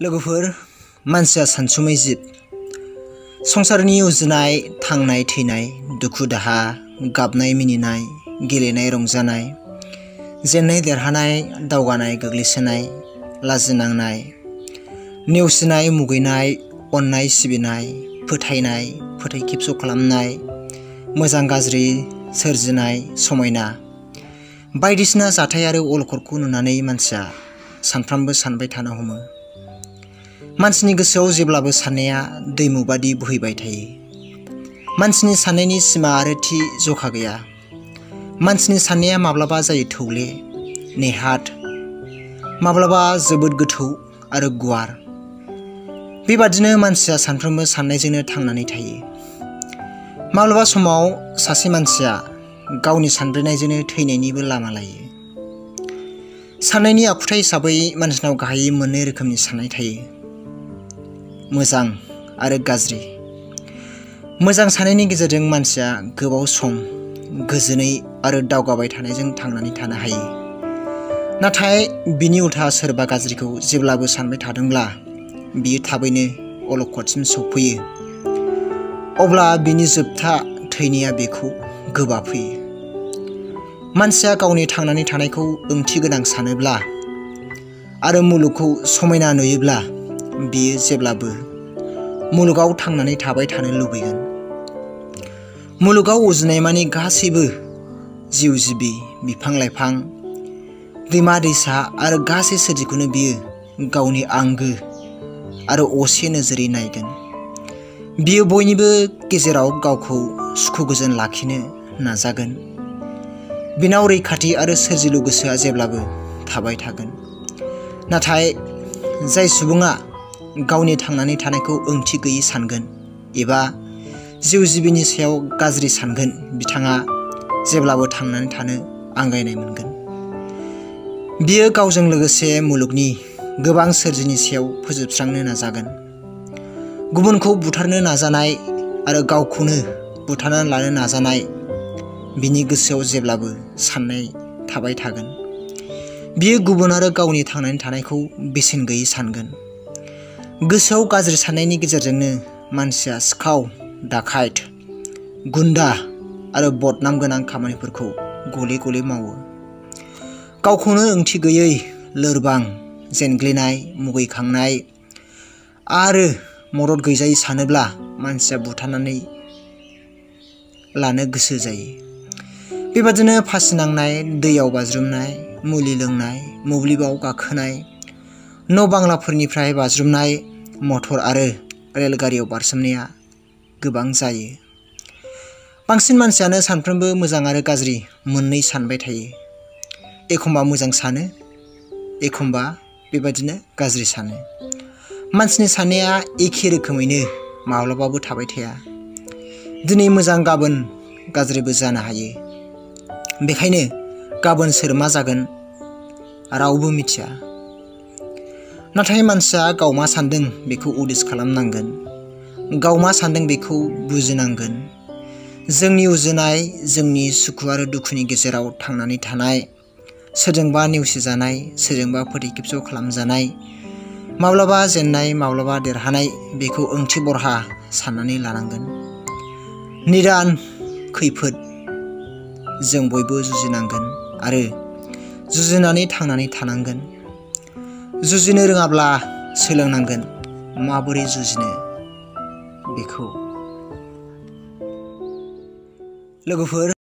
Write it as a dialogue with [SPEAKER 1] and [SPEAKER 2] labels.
[SPEAKER 1] लोगोफोर, मानसिया सानसुमै जिब। संसारनि उजिनाय, थांनाय थैनाय, दुखु दाहा, गाबनाय मिनिनाय, गेलेनाय रंजानाय, जेननाय देरहानाय, दावगानाय गोग्लैसोनाय, लाजिनांनाय, नेवसिनाय मुगैनाय, अननाय सिबिनाय, फोथायनाय, फोथायखेबस' खालामनाय, मोजां गाज्रि, सोरजिनाय, समायना, बायदिसिना जाथाय आरो अलखदखौ नुनानै मानसिया सानफ्रामबो सानबाय थानो हमो। मानसिनि गोसोआव जेब्लाबो साननाया दैमु बादि बोहैबाय थायो। मानसिनि साननायनि सिमा आरो थि जखा गैया। मानसिनि साननाया माब्लाबा जायो थौले, नेहाथ, माब्लाबा जोबोद गोथौ आरो गुवार। बेबादिनो मानसिया सानफ्रोमबो साननायजोंनो थांनानै थायो। माब्लाबा समाव सासे मानसिया गावनि सानब्रेनायजोंनो थैनायनिबो लामा लायो। साननायनि आखुथाइ हिसाबै मानसिनाव गाहायै मोननै रोखोमनि साननाय थायो: मोजां आरो गाज्रि। मोजां साननायनि गेजेरजों मानसिया गोबाव सम गोजोनै आरो दावगाबाय थानायजों थांनानै थानो हायो। नाथाय बिनि उल्था सोरबा गाज्रिखौ जेब्लाबो सानबाय थादोंब्ला बियो थाबैनो अलखदसिम सौफैयो। अब्ला बिनि जोबथा थैनाया बेखौ गोबाफैयो। मानसिया गावनि थांनानै थानायखौ ओंथि गोनां सानोब्ला आरो मुलुगखौ समायना नुयोब्ला बियो जेब्लाबो मुलुगाव थांनानै थाबाय थानो लुबैगोन। मुलुगाव उजिनाय मानि गासैबो जिउ जिबि, बिफां लाइफां, दैमा दैसा आरो गासै सोरजिखौनो बियो गावनि आंगो आरो असे नोजोरै नायगोन। बियो बयनिबो गेजेराव गावखौ सुखु गोजोन लाखिनो नाजागोन। बिनाव रैखाथि आरो सोरजिलु गोसोआ जेब्लाबो थाबाय थागोन। नाथाय जाय सुबुङा गावनि थांनानै थानायखौ ओंथि गैयै सानगोन एबा जिउ जिबिनि सायाव गाज्रि सानगोन, बिथाङा जेब्लाबो थांनानै थानो आंगायनाय मोनगोन। बियो गावजों लोगोसे मुलुगनि गोबां सोरजिनि सायाव फोजोबस्रांनो नाजागोन। गुबुनखौ बुथारनो नाजानाय आरो गावखौनो बुथारनानै लानो नाजानाय, बिनि गोसोआव जेब्लाबो साननाय थाबाय थागोन। बियो गुबुन आरो गावनि थांनानै थानायखौ बेसेन गैयै सानगोन। गोसोआव गाज्रि साननायनि गेजेरजोंनो मानसिया सिखाव, दाखायत, गुन्दा आरो बदनाम गोनां खामानिफोरखौ गले गले मावो। गावखौनो ओंथि गैयै, लोरबां, जेनग्लिनाय, मुगैखांनाय आरो मदद गैजायै सानोब्ला मानसिया बुथारनानै लानो गोसो जायो। बेबादिनो फासि नांनाय, दैयाव बाज्रुमनाय, मुलि लोंनाय, मोब्लिबाव गाखोनाय, न' बांलाफोरनिफ्राय बाज्रुमनाय, मटर आरो रेलगारियाव बारसोमनाया गोबां जायो। बांसिन मानसियानो सानफ्रोमबो मोजां आरो गाज्रि मोननै सानबाय थायो। एखमबा मोजां सानो, एखमबा बेबादिनो गाज्रि सानो। मानसिनि साननाया एखे रोखोमैनो माब्लाबाबो थाबाय थाया। दिनै मोजां, गाबोन गाज्रिबो जानो हायो। बेखायनो गाबोन सोर मा जागोन रावबो मिथिया। नाथाय मानसिया गाव मा सानदों बेखौ उदिस खालामनांगोन। गाव मा सानदों बेखौ बुजिनांगोन। जोंनि उजिनाय, जोंनि सुखु आरो दुखुनि गेजेराव थांनानै थानाय, सोरजोंबा नेवसिजानाय, सोरजोंबा फोथायखेबस' खालामजानाय, माब्लाबा जेननाय, माब्लाबा देरहानाय, बेखौ ओंथि बरहा साननानै लानांगोन। निदान खैफोद जों बयबो जुजिनांगोन आरो जुजिनानै थांनानै थानांगोन। जुजिनो रोङाब्ला सोलोंनांगोन माबोरै जुजिनो बेखौ। लोगोफोर